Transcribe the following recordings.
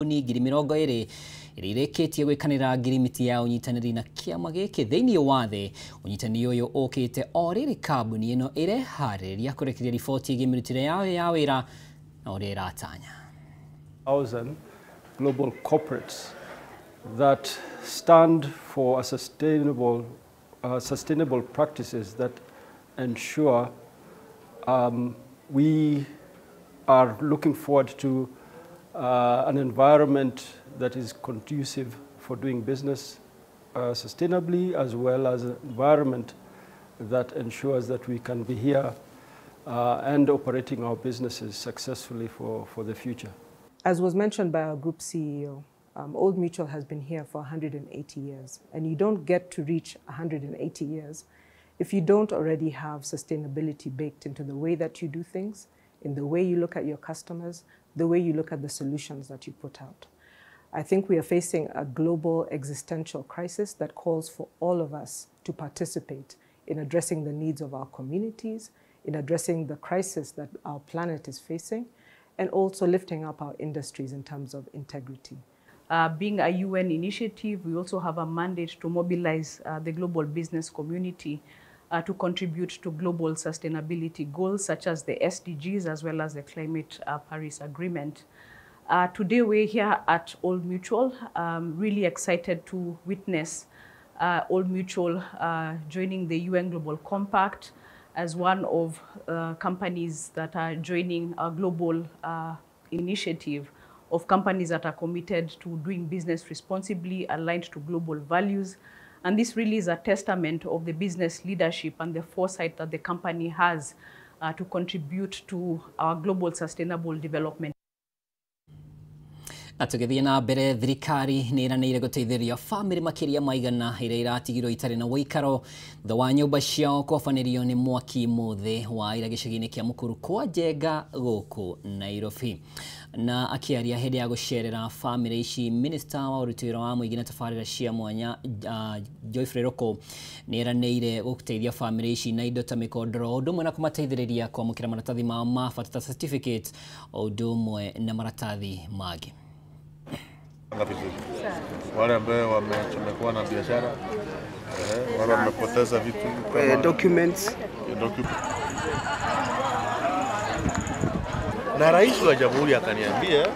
kambuni 20,000 iria irĩkĩtie gwĩkanĩra ngirimiti ya ũnyitanĩri na kĩama gĩkĩ thĩinĩ wa thĩ. Ũnyitanĩri ũyũ ũkĩte o rĩrĩ kambuni ĩno ĩreharĩrĩria kũrekereria riboti ĩgiĩ mĩrutĩre yayo ya wĩra na ũrĩa ĩratanya. 1,000 global corporates that stand for a sustainable practices that ensure we are looking forward to an environment that is conducive for doing business sustainably, as well as an environment that ensures that we can be here and operating our businesses successfully for the future. As was mentioned by our group CEO, Old Mutual has been here for 180 years, and you don't get to reach 180 years if you don't already have sustainability baked into the way that you do things, in the way you look at your customers, the way you look at the solutions that you put out. I think we are facing a global existential crisis that calls for all of us to participate in addressing the needs of our communities, in addressing the crisis that our planet is facing, and also lifting up our industries in terms of integrity. Being a UN initiative, we also have a mandate to mobilize the global business community to contribute to global sustainability goals such as the SDGs as well as the Climate Paris Agreement. Today we're here at Old Mutual, really excited to witness Old Mutual joining the UN Global Compact as one of companies that are joining a global initiative of companies that are committed to doing business responsibly, aligned to global values. And this really is a testament of the business leadership and the foresight that the company has to contribute to our global sustainable development. Na tũgĩthiĩ na mbere, thirikari nĩ ĩranĩire gũteithĩrĩria bamĩrĩ makĩria ma igana iria iratigirwo itarĩ na ũikaro thutha wa nyũmba ciao kũabanĩrio nĩ mwaki mũthĩ wa ira gĩcagi-inĩ kĩa Mukuru kwa Njenga gũkũ Nairobi. Na akĩaria hĩndĩ ya gũcerera bamĩrĩ ici, minista wa ũruti wĩra wa mũingĩ na tabarĩra cia mwanya Geoffrey Ruku nĩ eranĩire gũteithia bamĩrĩ ici na indo ta mĩkondoro, ũndũ ũmwe na kũmateithĩrĩria kwamũkĩra maratathi mao ma bata ta certificate, ũndũ ũmwe na maratathi mangĩ. Wale ambao wamekuwa na biashara, wale wamepoteza vitu kama documents. Na rais wa jamhuri akaniambia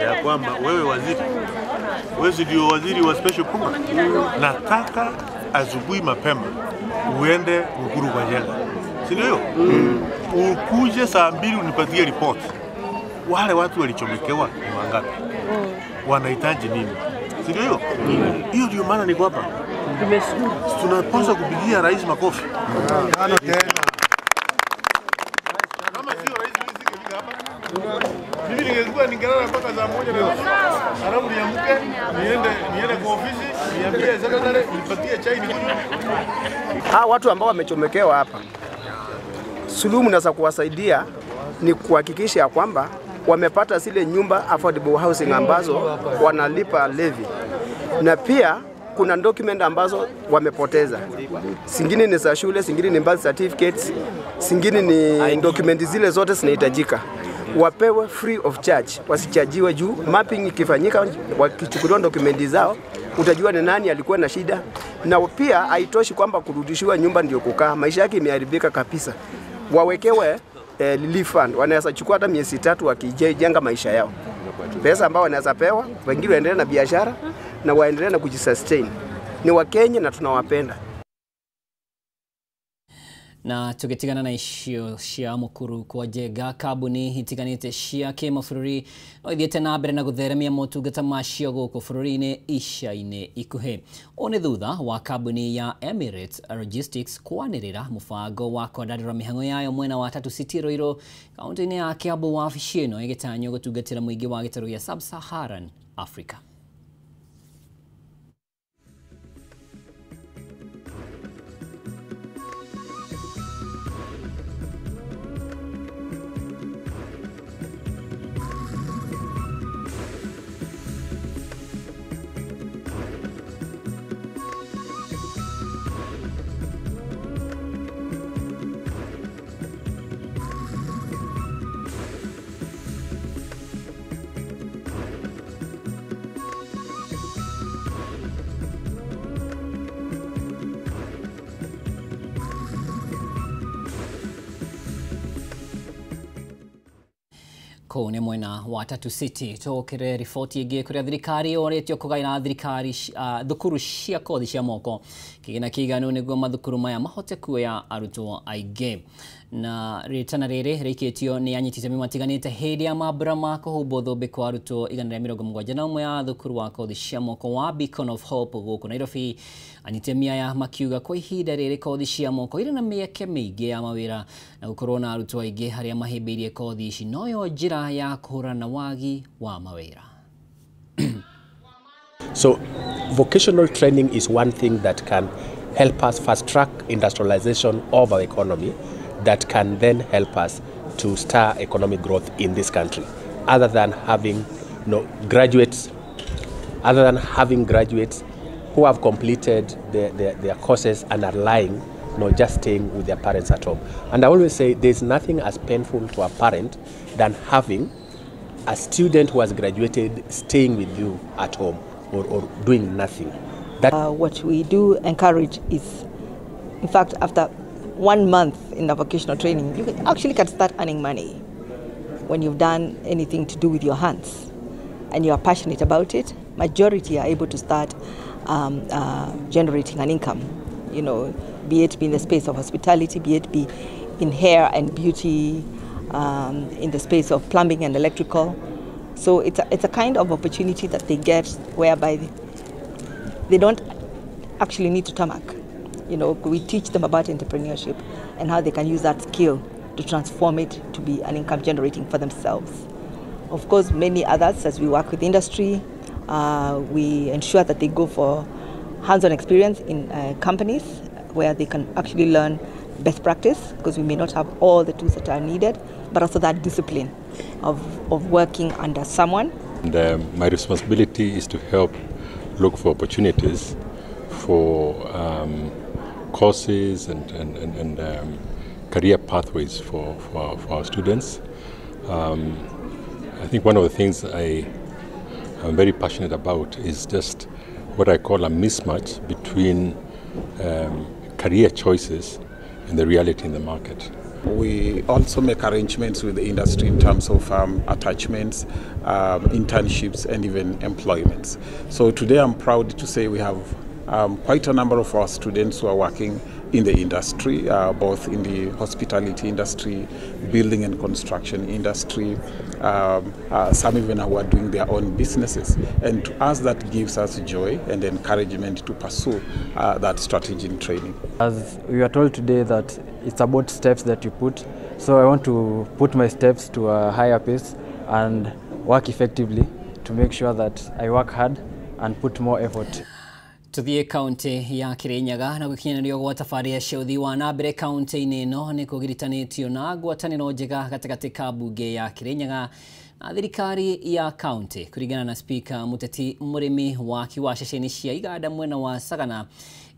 ya kwamba wewe waziri, wewe ndio waziri wa special puma, nataka asubuhi mapema uende Mukuru kwa Njenga, si ndio? Ukuje saa 2 unipatie report. Wale watu walichomekewa ni wangapi? Wanahitaji nini? Si ndio hiyo? Hiyo ndio maana niko hapa. Tunapaswa kupigia rais makofi. Tano tena. Kama sio rais mimi singefika hapa. Mimi ningekuwa ningelala mpaka saa 1:30. Alafu niamke, niende kwa ofisi, niambie secretary nipatie chai nikunywe. Hawa watu ambao wamechomekewa hapa, suluhu na kuwasaidia ni kuhakikisha kwamba wamepata zile nyumba affordable housing ambazo wanalipa levy, na pia kuna document ambazo wamepoteza. Zingine ni za shule, zingine ni birth certificates, zingine ni document zile zote zinahitajika. Wapewe free of charge, wasichajiwe juu mapping ikifanyika, wakichukuliwa document zao utajua ni nani alikuwa na shida. Na pia haitoshi kwamba kurudishiwa nyumba ndio kukaa, maisha yake imeharibika kabisa. Wawekewe relief fund, wanaweza chukua hata miezi 3 wakijenga maisha yao. Pesa ambao wanaweza pewa, wengine waendelee na biashara na waendelee na kujisustain. Ni Wakenya na tunawapenda. Na tugitigana na icio cia Mukuru kwa Njenga, kambuni itiganite cia kĩmabũrũri no ithiĩte na mbere na gũtheremia motungata macio gũkũ bũrũri-inĩ ica-inĩ ikuhĩ. Ũũ nĩ thutha wa kambuni ya Emirates Logistics kwanĩrĩra mũbango wa kwandandũra mĩhang'o yayo mwena wa Tatu City Ruiru kaunti-inĩ ya Kiambu, wabici ĩno ĩgĩtanywo gũtungatĩra mũingĩ wa gĩtarũ gĩa Sub-Saharan Africa. Kũu nĩ mwena wa Tatu City. Tũkĩre riboti ĩngĩ kũrĩa thirikari yorĩtio kũgaĩra thirikari thukuru cia kothi cia moko kĩgĩna kĩiganu nĩguo mathukuru maya mahote kuoya arutwo aingĩ. Na rĩtana rĩrĩ rĩikĩtio nĩ anyiti itemi matiganĩte hĩndĩ ya mambura ma kũhumbwo thũmbĩ kwa arutwo 171 ya thukuru wa kothi cia moko wa Beacon of Hope gũkũ Nairobi. Anyiti itemi aya makiuga kwa ihinda rĩrĩ kothi cia moko irĩ na mĩeke mĩingĩ ya mawĩra na gũkorwo na arutwo aingĩ arĩa mahĩmbĩirie kothi ici noyo njĩra ya kũhũrana na wagi wa mawĩra. So vocational training is one thing that can help us fast track industrialization of our economy, that can then help us to start economic growth in this country, other than having graduates, other than having graduates who have completed their courses and are lying, just staying with their parents at home. And I always say there's nothing as painful to a parent than having a student who has graduated staying with you at home or doing nothing. That what we do encourage is, in fact, after 1 month in a vocational training, you actually can start earning money when you've done anything to do with your hands and you are passionate about it. Majority are able to start generating an income, you know, be it be in the space of hospitality, be it be in hair and beauty, in the space of plumbing and electrical. So it's a kind of opportunity that they get whereby they don't actually need to tarmac. You know, we teach them about entrepreneurship and how they can use that skill to transform it to be an income generating for themselves. Of course, many others, as we work with industry, we ensure that they go for hands-on experience in companies where they can actually learn best practice, because we may not have all the tools that are needed, but also that discipline of working under someone. And, my responsibility is to help look for opportunities for courses and career pathways for our students. I think one of the things I am very passionate about is just what I call a mismatch between career choices and the reality in the market. We also make arrangements with the industry in terms of attachments, internships, and even employments. So today I'm proud to say we have quite a number of our students who are working in the industry, both in the hospitality industry, building and construction industry, some even who are doing their own businesses. And to us, that gives us joy and encouragement to pursue that strategy in training. As we are told today that it's about steps that you put, so I want to put my steps to a higher pace and work effectively to make sure that I work hard and put more effort. Tuthiĩ kaunti ya Kirinyaga na gũkinyanĩrio gwa tabarĩra cia ũthii wa na mbere kaunti-inĩ ĩno nĩ kũgiritanĩtio na ngwatanĩro njega gatagatĩ ka mbunge ya Kirinyaga na thirikari ya kaunti. Kũringana na Spika Mũteti Mũrĩmi, waki wa ceceni cia iganda mwena wa Sagana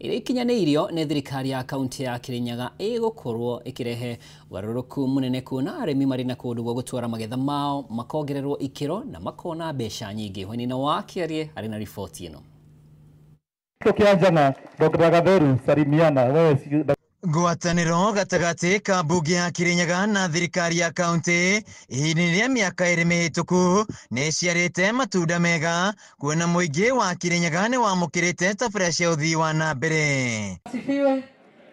ĩrĩa ikinyanĩirio nĩ thirikari ya kaunti ya Kirinyaga ĩgũkorwo ĩkĩrehe ũgarũrũku mũnene kuona arĩmi marĩ na kũndũ gwa gũtwara magetha mao makongererwo ikĩro na makona mbeca nyingĩ. Hwainĩ wa Kĩarie arĩ na riboti ĩno. Tukianza na Dr. Gatheru, salimiana wewe. Ngwatanĩro gatagatĩ ka mbunge ya Kirinyaga na thirikari ya kaunti ihinda-inĩ rĩa mĩaka ĩrĩ mĩhĩtũku nĩ ĩciarĩte matunda mega kuona mũingĩ wa Kirinyaga nĩ wamũkĩrĩte tabarĩra cia ũthii wa na mbere.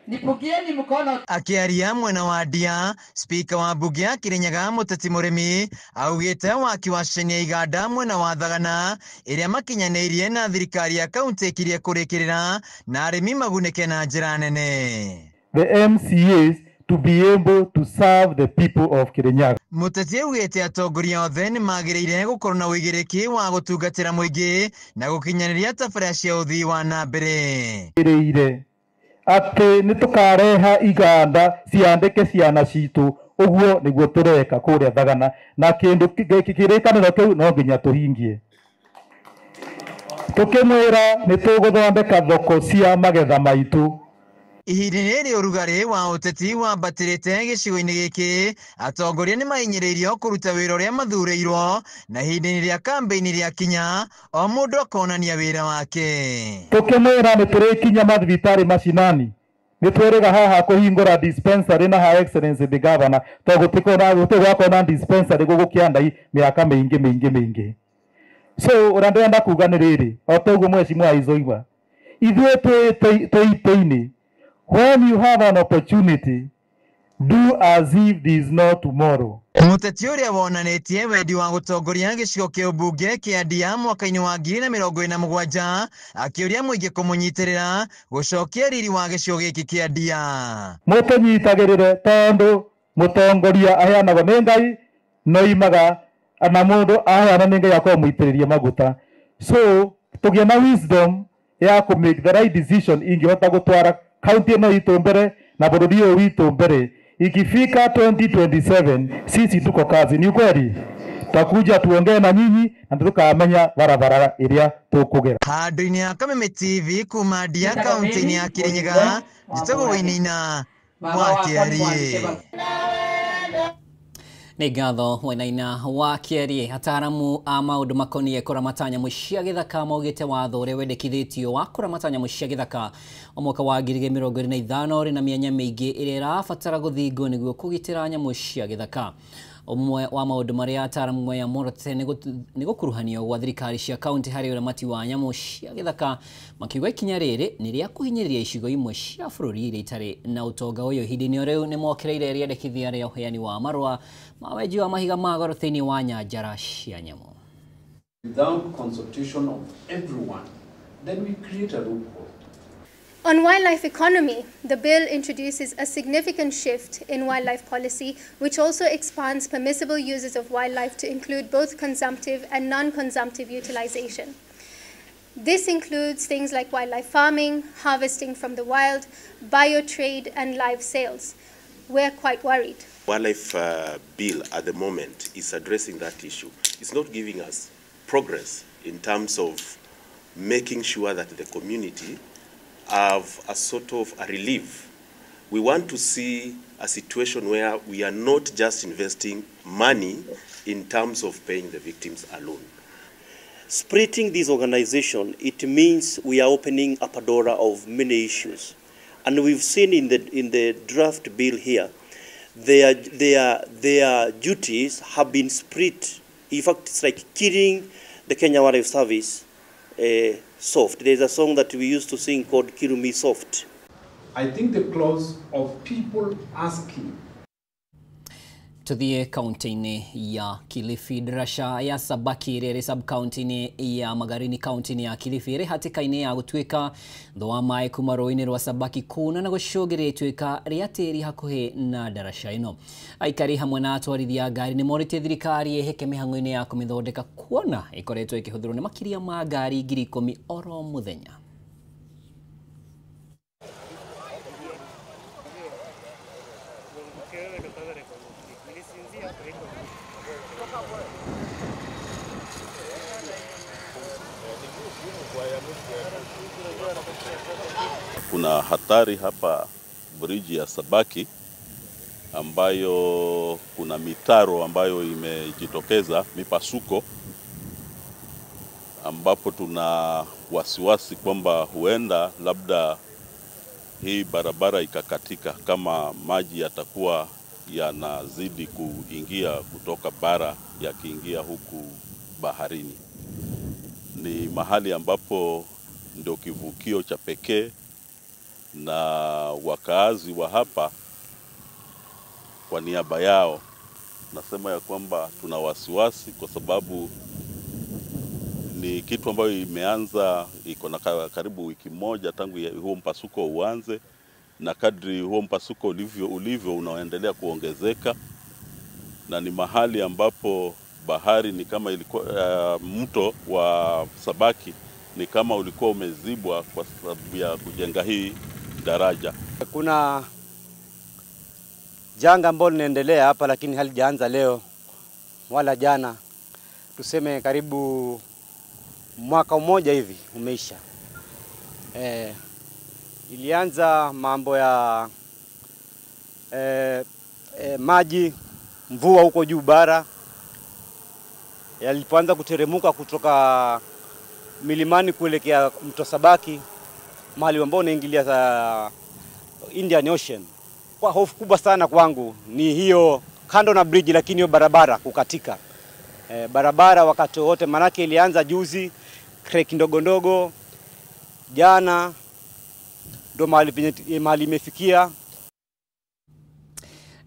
Nipungieni mkono. Akiaria mwena wa Ndia, spika wa mbunge ya Kirinyaga Mũteti Mũrĩmi augĩte waki wa ceceni ya iganda mwena wa Thagana ĩrĩa makinyanĩirie na thirikari ya kaunti ĩkirie kũrĩkĩrĩra na arĩmi magunĩke na njĩra nene. The MCAs to be able to serve the people of Kirinyaga. Mũteti augĩte atongoria othe nĩ magĩrĩire gũkorwo na ũigĩrĩki wa gũtungatĩra mũingĩ na gũkinyanĩria tabarĩra cia ũthii wa na mbere. Atĩ nĩ tũkareha iganda ciandĩke ciana citũ, ũguo nĩguo tũreka kũrĩa Thagana, na kĩndũ kĩrĩkanĩro kĩu no nginya tũhingie. Tũkĩmwĩra nĩ tũgũthondeka thoko cia magetha maitũ. Ihinda-inĩ rĩrĩ ũrugarĩ wa ũteti wambatĩrĩte gĩcigo-inĩ gĩkĩ, atongoria nĩ mahinyĩrĩirio kũruta wĩra ũrĩa mathurĩirwo, na ihinda-inĩ rĩa kambĩini rĩakinya o mũndũ akonania wĩra wake. Tũkĩmwĩra nĩ tũrĩkinya mathibitarĩ macinani, Nĩ twerĩga haha kũhingũra dispensary na Her Excellency the Governor to gũtikona gũtigwakorwo na dispensary gũkũ kĩandai mĩaka mĩingĩ mĩingĩ mĩingĩ. So ũrĩa ndĩrenda kuga nĩ rĩrĩ, o ta ũguo mheshimiwa Izoigwa, ithuĩ twĩ itĩ-inĩ, when you have an opportunity, do as if there is no tomorrow. Mũteti ũrĩa wonanĩtie wendi wa gũtongoria gĩcigo kĩa ũmbunge kĩa Ndia mwaka-inĩ wa 2027 akĩũria mũingĩ kũmũnyitĩrĩra gũcokia riri wa gĩcigo gĩkĩ kĩa Ndia. Mũtũnyitagĩrĩre tondũ mũtongoria aheanagwo nĩ Ngai no imaga na mũndũ aheana nĩ Ngai akorwo mũitĩrĩrie maguta. So tũgĩe na wisdom ya kũ make the right decision ingĩhota gũtwara kaunti ĩno itũ mbere na bũrũri ũyũ witũ mbere. Ikifika 2027 sisi tuko kazi, ni ukweli. Tutakuja tuongee na nyinyi na tukamenya barabara iria tukugera. Handũ-inĩ ya Kameme TV kuma Ndia kaunti-inĩ ya Kirinyaga, njĩtagwo Wainaina wa Kĩarie. Nĩ ngatho Wainaina wa Kĩarie. Ataaramu a maũndũ makoniĩ kũramata nyamũ cia gĩthaka maugĩte watho ũrĩa wendekithĩtio wa kũramata nyamũ cia gĩthaka wa mwaka wa 2025 ũrĩ na mĩanya mĩingĩ ĩrĩa ĩrabatara gũthingwo nĩguo kũgitĩra nyamũ cia gĩthaka. Ũmwe wa maũndũ marĩa ataaramu aya morotete nĩ gũkuruhanio gwa thirikari cia kaunti harĩ ũramati wa nyamũ cia gĩthaka, makiuga ikinya rĩrĩ nĩ rĩa kũhinyĩrĩria icigo imwe cia bũrũri iria itarĩ na ũtonga ũyũ. Ihinda-inĩ o rĩu nĩ mokĩrĩire rĩendekithia rĩa ũheani wa marũa ma wenji wa mahiga ma goro thĩinĩ wa nyanjara cia nyamũ. Without consultation of everyone, then we create a loophole. On wildlife economy, the bill introduces a significant shift in wildlife policy, which also expands permissible uses of wildlife to include both consumptive and non-consumptive utilization. This includes things like wildlife farming, harvesting from the wild, biotrade, and live sales. We're quite worried. Wildlife bill at the moment is addressing that issue. It's not giving us progress in terms of making sure that the community have a sort of a relief. We want to see a situation where we are not just investing money in terms of paying the victims alone. Splitting this organization, it means we are opening a Pandora of many issues. And we've seen in the draft bill here, their duties have been split. In fact, it's like killing the Kenya Wildlife Service soft. There's a song that we used to sing called Kill Me Soft. I think the clause of people asking. Tuthiĩ kaunti-inĩ ya Kilifi. Ndaraca ya Sabaki ĩrĩa ĩrĩ sub-county-inĩ ya Magarini kaunti-inĩ ya Kilifi ĩrĩ hatĩka-inĩ ya gũtuĩka thutha wa maĩ kuma rũĩ-inĩ rwa Sabaki kuna na gũcũngĩrĩria ituĩka rĩa tĩri hakuhĩ na ndaraca ĩno. Aikari hamwe na atwarithia a ngari nĩ morĩtie thirikari ĩhĩke mĩhang'o-inĩ ya kũmĩthondeka kuona ĩkoretwo ĩkĩhũthĩrwo nĩ makĩria ma ngari 10,000 oro mũthenya. Kuna hatari hapa bridge ya Sabaki ambayo kuna mitaro ambayo imejitokeza, mipasuko, ambapo tuna wasiwasi kwamba huenda labda hii barabara ikakatika kama maji yatakuwa yanazidi kuingia kutoka bara yakiingia huku baharini. Ni mahali ambapo ndio kivukio cha pekee, na wakaazi wa hapa kwa niaba yao nasema ya kwamba tuna wasiwasi kwa sababu ni kitu ambayo imeanza, iko na karibu wiki moja tangu huo mpasuko uanze, na kadri huo mpasuko ulivyo unaendelea kuongezeka, na ni mahali ambapo bahari ni kama ilikuwa, mto wa Sabaki ni kama ulikuwa umezibwa kwa sababu ya kujenga hii daraja. Kuna janga ambalo linaendelea hapa, lakini halijaanza leo wala jana. Tuseme karibu mwaka mmoja hivi umeisha. Ilianza mambo ya maji, mvua huko juu bara yalipoanza kuteremuka kutoka milimani kuelekea mto Sabaki, mahali ambao unaingilia Indian Ocean. Kwa hofu kubwa sana kwangu ni hiyo, kando na bridge, lakini hiyo barabara kukatika. Barabara wakati wote, manake ilianza juzi crack ndogo ndogo, jana ndo mahali imefikia.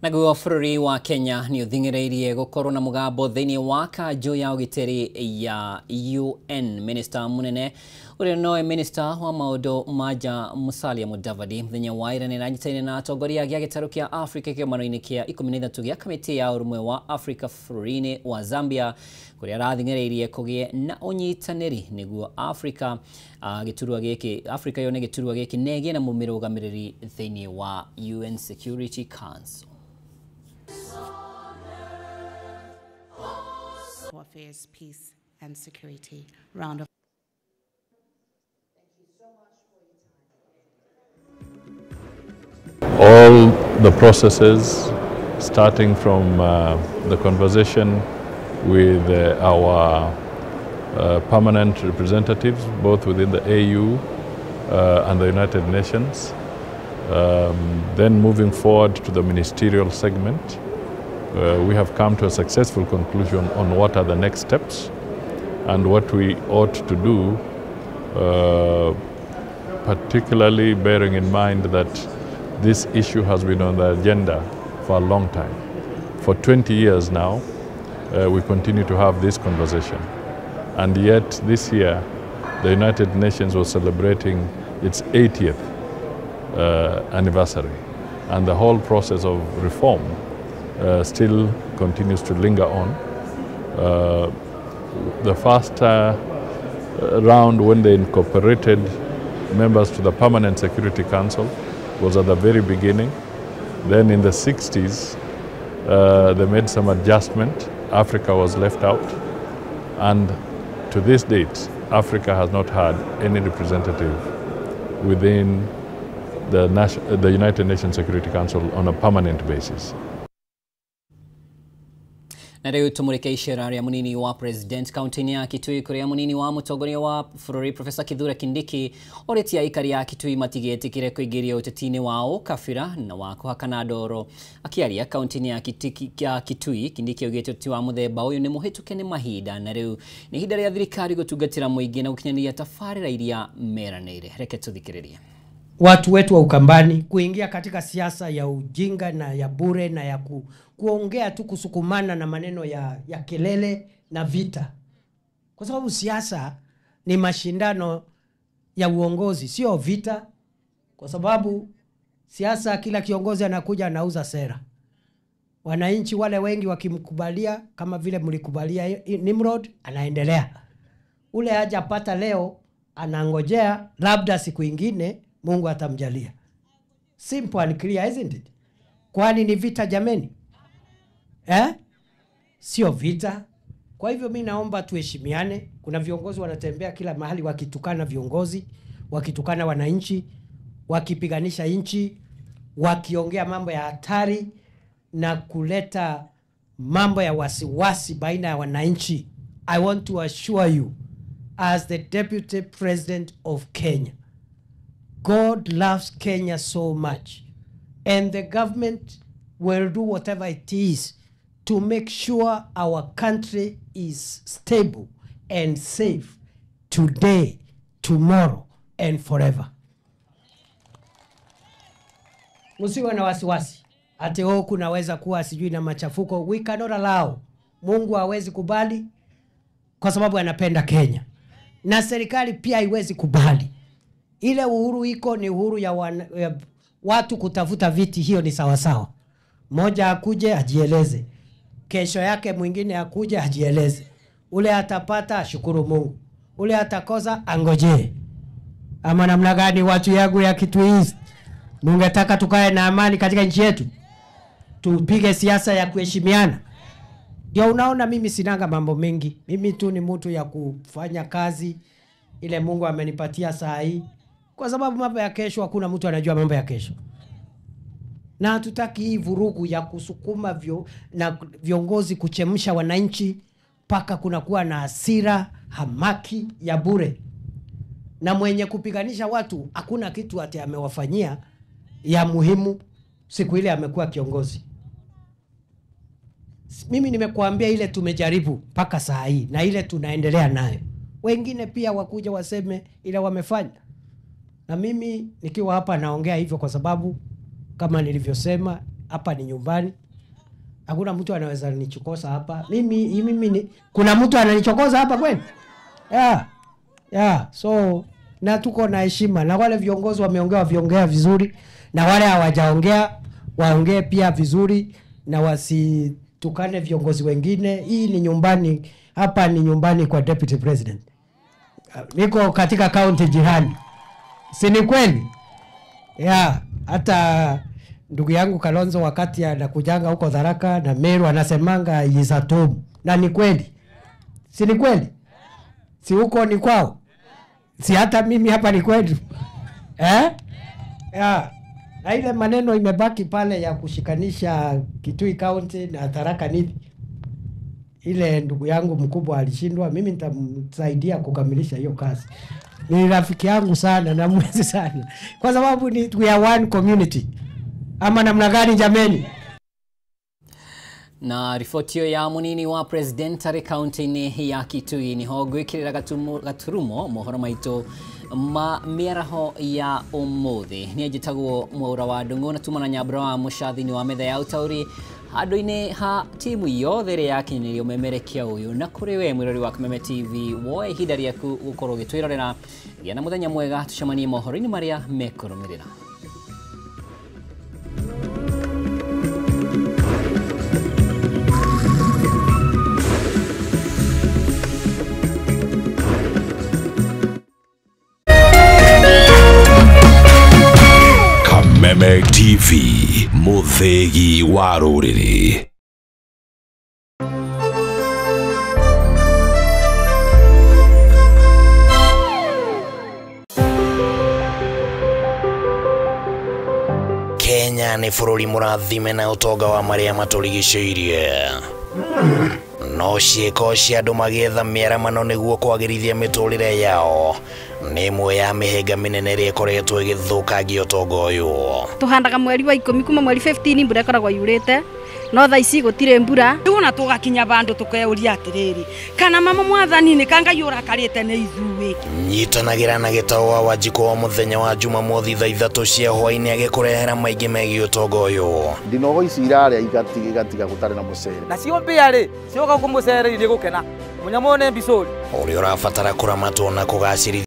Naguo bũrũri wa Kenya nĩ ũthing'ĩrĩirie gũkorwo na mũgambo thĩinĩ wa kanjũ ya ũgitĩri ya UN. Minista mũnene ũrĩa nowe minista wa maũndũ ma nja Musalia Mudavadi mũthenya wa ira nĩaranyitanĩire na atongoria a gĩtarũ kĩa Afrika kĩgomano-inĩ kĩa 13 gĩa kamĩtĩ ya ũrũmwe wa Afrika bũrũri-inĩ wa Zambia, kũrĩa arathing'ĩrĩirie kũgĩe na ũnyitanĩri nĩguo Afrika gĩturwa gĩkĩ Afrika yone gĩturwa gĩkĩ na ĩgĩe na mũmĩrũgamĩrĩri thĩinĩ wa UN Security Council. Affairs, peace and security. Round of all the processes, starting from the conversation with our permanent representatives, both within the AU and the United Nations, then moving forward to the ministerial segment. We have come to a successful conclusion on what are the next steps and what we ought to do, particularly bearing in mind that this issue has been on the agenda for a long time. For 20 years now, we continue to have this conversation. And yet this year, the United Nations was celebrating its 80th anniversary. And the whole process of reform still continues to linger on. The first round, when they incorporated members to the Permanent Security Council, was at the very beginning. Then in the 60s, they made some adjustment. Africa was left out. And to this date, Africa has not had any representative within the United Nations Security Council on a permanent basis. Na rĩu tũmũrĩke icera rĩa mũnini wa president kaunti-inĩ ya Kitui, kũrĩa mũnini wa mũtongoria wa bũrũri Professor Kithure Kindiki orĩtie aikari a Kitui matigetĩkĩre kũingĩria ũteti-inĩ wa ũkabira na wa kũhakana ndoro. Akĩaria kaunti-inĩ ya Kitui, Kindiki augĩte ũteti wa mũthemba ũyũ nĩ mũhĩtũke nĩ mahinda na rĩu nĩ ihinda rĩa thirikari gũtungatĩra mũingĩ na gũkinyanĩria tabarĩra iria meranĩire. Reke tũthikĩrĩrie. Watu wetu wa Ukambani kuingia katika siasa ya ujinga na ya bure na ya kuongea tu, kusukumana na maneno ya kelele na vita. Kwa sababu siasa ni mashindano ya uongozi, sio vita. Kwa sababu siasa, kila kiongozi anakuja anauza sera. Wananchi wale wengi wakimkubalia, kama vile mlikubalia Nimrod, anaendelea. Ule hajapata leo anangojea labda siku ingine Mungu atamjalia. Simple and clear, isn't it? Kwani ni vita jameni? Eh? Sio vita. Kwa hivyo mimi naomba tuheshimiane. Kuna viongozi wanatembea kila mahali wakitukana viongozi, wakitukana wananchi, wakipiganisha nchi, wakiongea mambo ya hatari na kuleta mambo ya wasiwasi baina ya wananchi. I want to assure you, as the Deputy President of Kenya, God loves Kenya so much, and the government will do whatever it is to make sure our country is stable and safe today, tomorrow, and forever. Msiwe na wasiwasi ati oh, kunaweza kuwa sijui na machafuko. We cannot allow. Mungu hawezi kubali kwa sababu anapenda Kenya, na serikali pia haiwezi kubali. Ile uhuru iko ni uhuru ya watu kutafuta viti, hiyo ni sawasawa. Moja akuje ajieleze, kesho yake mwingine akuje ajieleze. Ule atapata ashukuru Mungu, ule atakosa angojee. Ama namna gani watu yangu ya Kitui East? Mungetaka tukae na amani katika nchi yetu, tupige siasa ya kuheshimiana. Ndio unaona mimi sinanga mambo mengi. Mimi tu ni mtu ya kufanya kazi ile Mungu amenipatia saa hii. Kwa sababu mambo ya kesho hakuna mtu anajua mambo ya kesho. Na hatutaki hii vurugu ya kusukuma na viongozi kuchemsha wananchi paka kunakuwa na hasira, hamaki ya bure. Na mwenye kupiganisha watu hakuna kitu ati amewafanyia, ya muhimu siku ile amekuwa kiongozi. Mimi nimekuambia ile tumejaribu mpaka saa hii na ile tunaendelea nayo. Wengine pia wakuja waseme ile wamefanya. Na mimi nikiwa hapa naongea hivyo kwa sababu kama nilivyosema hapa ni nyumbani. Hakuna mtu anaweza nichokoza hapa. Mimi kuna mtu ananichokoza hapa kweli? Yeah. So na tuko na heshima, na wale viongozi wameongea vizuri, na wale hawajaongea waongee pia vizuri na wasitukane viongozi wengine. Hii ni nyumbani, hapa ni nyumbani kwa Deputy President. Niko katika county jirani. Si ni kweli? Yeah, hata ndugu yangu Kalonzo wakati anakujanga huko Tharaka na Meru anasemanga is at home. Na ni kweli. Si ni kweli? Si huko ni kwao? Si hata mimi hapa ni kwetu. Eh? Yeah. Na ile maneno imebaki pale ya kushikanisha Kitui County na Tharaka Nithi. Ile ndugu yangu mkubwa alishindwa, mimi nitamsaidia kukamilisha hiyo kazi. Ni rafiki yangu sana na mwezi sana. Kwa sababu ni we are one community. Ama namna gani jameni? Na riboti ĩyo ya munini wa president arĩ kaunti-inĩ ya Kitui niho ngwĩkĩrĩra gaturumo mohoro maitũ ma mĩaraho ya ũmũthĩ. Niĩ njĩtagwo Mwaura wa Ndung'u na tuma na Nyambura wa Mũcathi wa metha ya ũtaũri handũ-inĩ ha timu yothe ĩrĩa yakinyanĩirie ũmemerekia ũyũ, na kũrĩ we mwĩrori wa Kameme TV woe ihinda rĩaku gũkorwo ũgĩtwĩrorera. Gĩa na mũthenya mwega, tũcemanie mohoro-inĩ marĩa mekũrũmĩrĩra. Kameme TV, mũthĩgi wa rũrĩrĩ. Kenya nĩ bũrũri mũrathime na ũtonga wa marĩa matũrigicĩirie. No ciĩko cia andũ magĩetha mĩaramano nĩguo kwagĩrithia mĩtũrĩre yao nĩ ĩmwe ya mĩhĩnga mĩnene ĩrĩa ĩkoretwo ĩgĩthũkangia ũtonga ũyũ. Tũhandaga mweri wa 10 kuma mweri 15 mbura ĩkoragwo yurĩte, no thaa ici gũtirĩ mbura. Rĩu ona tũgakinya bandũ tũkeuria atĩrĩrĩ, kana mama mwathani nĩ kanga ũrakarĩte nĩ ithuĩ. Nyitanagĩra na Gĩtaũ wa Wanjikũ wa mũthenya wa Jumamothi thaa 3 cia hwaĩ-inĩ agĩkũrehera maingĩ megiĩ ũtonga ũyũ. Ndinogo ici irarĩa igatiga gũtarĩ na mũcere. Nacio mbĩa rĩ cioka kũmũcere irĩ gũkena mũnyamũ nĩ mbicũri. Ũrĩa ũrabatara kũramatwo na kũgacĩrithio.